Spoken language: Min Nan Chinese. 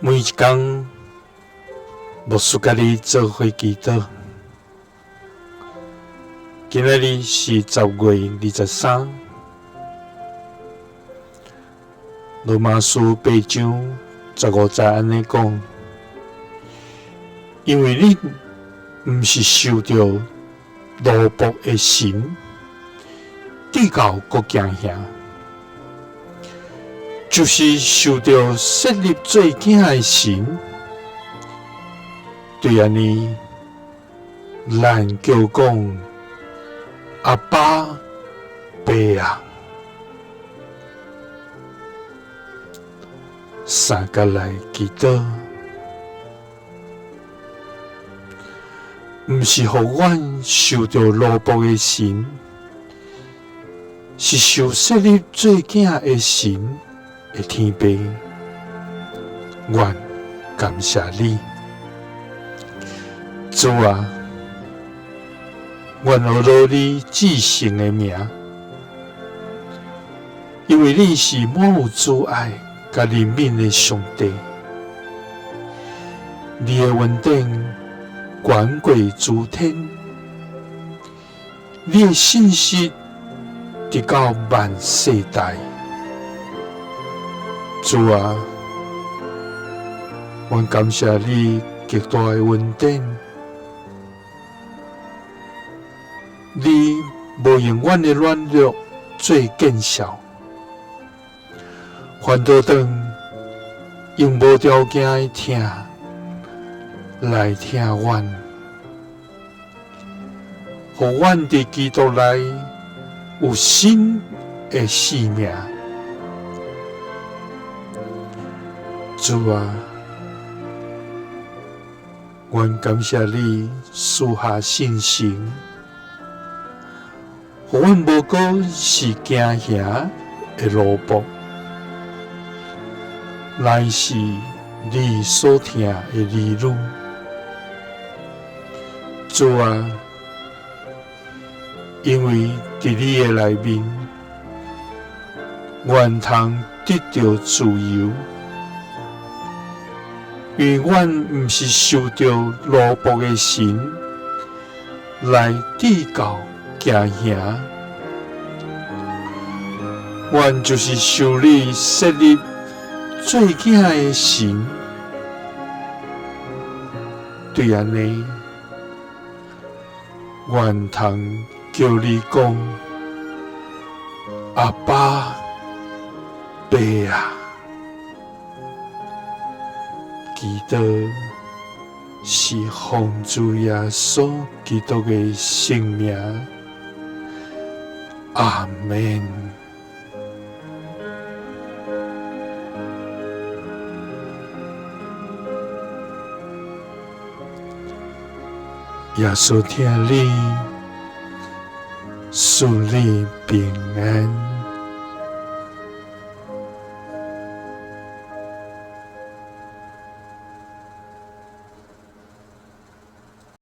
每一工，牧師佮你做伙祈禱。今仔日是10月23，羅馬書八章十五節按呢講：因為恁毋是受著奴僕的神，得到閣驚嚇，就是受著設立做囝的神，對按呢，咱叫講阿爸爸啊，三角來祈禱，毋是予阮受著奴僕的神，是受設立做囝的神的天父，阮感謝你，主啊，阮呵咾你至聖的名，因為你是滿有慈愛佮憐憫的上帝，你的恩典懸過諸天，你的信實直到萬世代。主啊，阮感謝你極大的恩典，你無用阮的軟弱做見笑，反倒轉用無條件的疼來疼阮，予阮佇基督內有新的生命。主啊，阮感謝你賜下信心，予阮無閣是驚嚇的奴僕，乃是你所疼的兒女。主啊，因為佇你的內面，阮通得著自由。因為阮毋是受著奴僕的神來得到驚嚇，阮就是受你設立做囝的神，對按呢，阮通叫你講阿爸爸啊！祈禱是奉主耶穌基督的聖名，阿們。耶穌疼你，賜你平安。